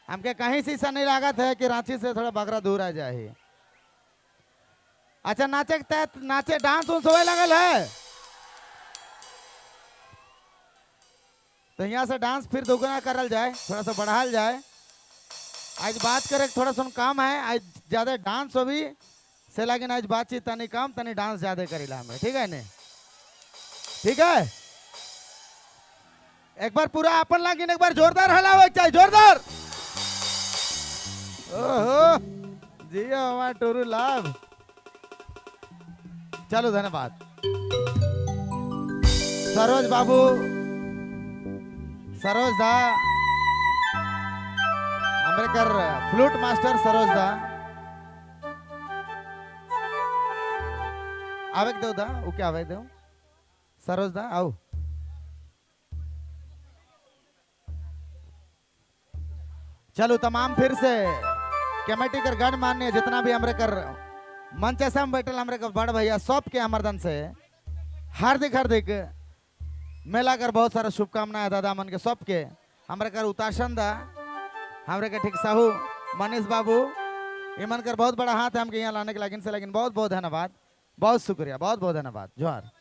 हमके कहीं से ऐसा नहीं लागत है कि रांची से थोड़ा बगरा दूर आ जाए। अच्छा नाचे के तहत नाचे डांस उन्स होए लगल है तो यहाँ से डांस फिर दोगुना करल जाए, थोड़ा सा बढ़ाल जाए। आज बात करे थोड़ा सा काम है, आज ज्यादा डांस हो भी से लेकिन आज बातचीत तनी कम तनी डांस ज्यादा करीला हमें, ठीक है ने? ठीक है, एक बार पूरा अपन लागिन एक बार जोरदार हलावे चाहिए, जोरदार। ओहो जी हमारा टोरू लाभ। चलो धन्यवाद सरोज बाबू, सरोज दा हमरे कर फ्लूट मास्टर सरोज दा आवे दो दा, ओके आवे दो सरोज दा आओ। चलो तमाम फिर से कमेटी कर गणमान्य जितना भी हमरे कर मंच ऐसा में बैठल हमरे कर बड़ भैया सब के हमरदन से हार्दिक हार्दिक मेला कर बहुत सारा शुभकामना है दादा मन के सबके। हमरे कर उतासन दा, हमरे के ठीक साहू मनीष बाबू इमन कर बहुत बड़ा हाथ है हमके यहाँ लाने के लेकिन से, लेकिन बहुत बहुत धन्यवाद, बहुत शुक्रिया, बहुत बहुत धन्यवाद, जोहार।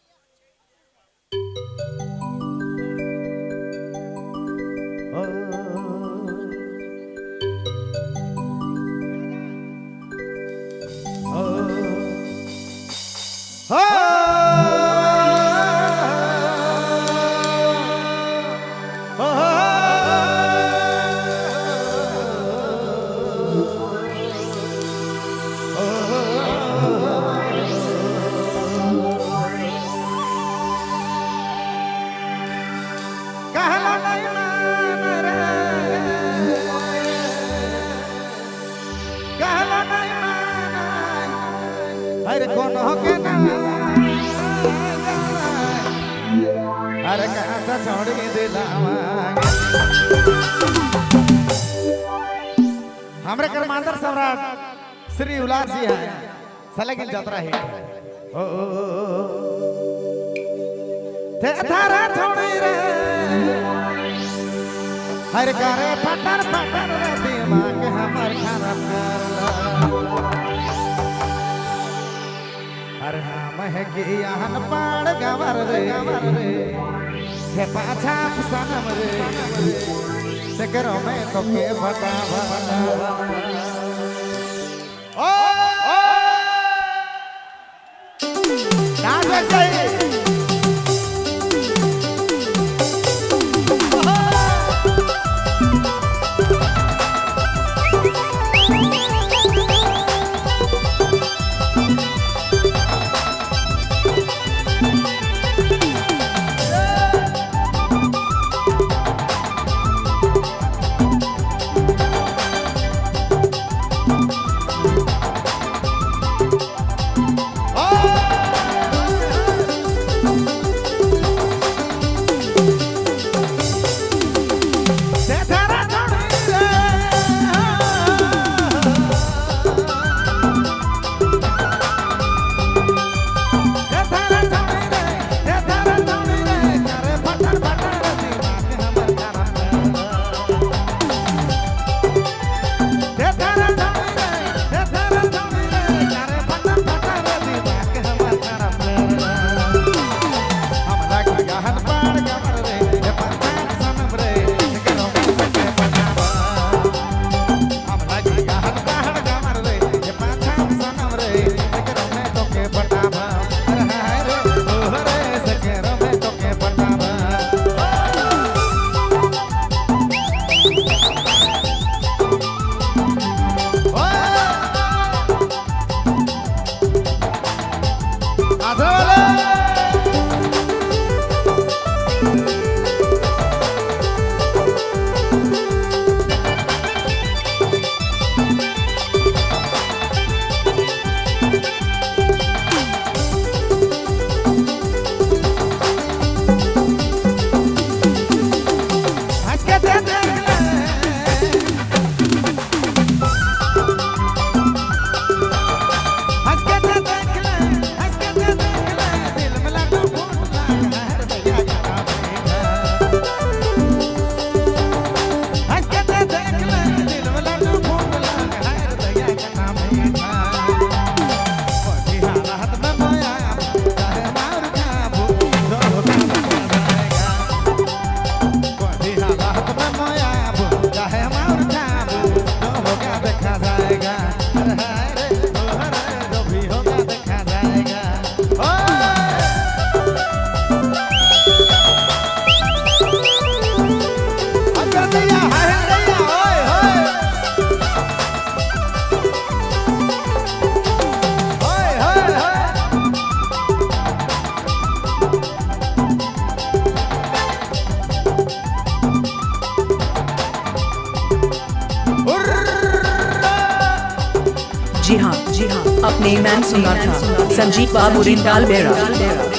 हमरे कर्मांतर सम्राट श्री उल्लास जी हैं, सलगिन जतरा ही ओ थे थारा छोड़ी रे हर करे फटर फटर रे दिमाग हमर खराब करला। हर हम है कि यहन पाड़ गवर रे हे पाछा सनम रे से करो मैं तो के बता बता। ओ डांस चाहिए। Oh! अपने मैन सुना था संजीत बाबू रिंगाल बेरा।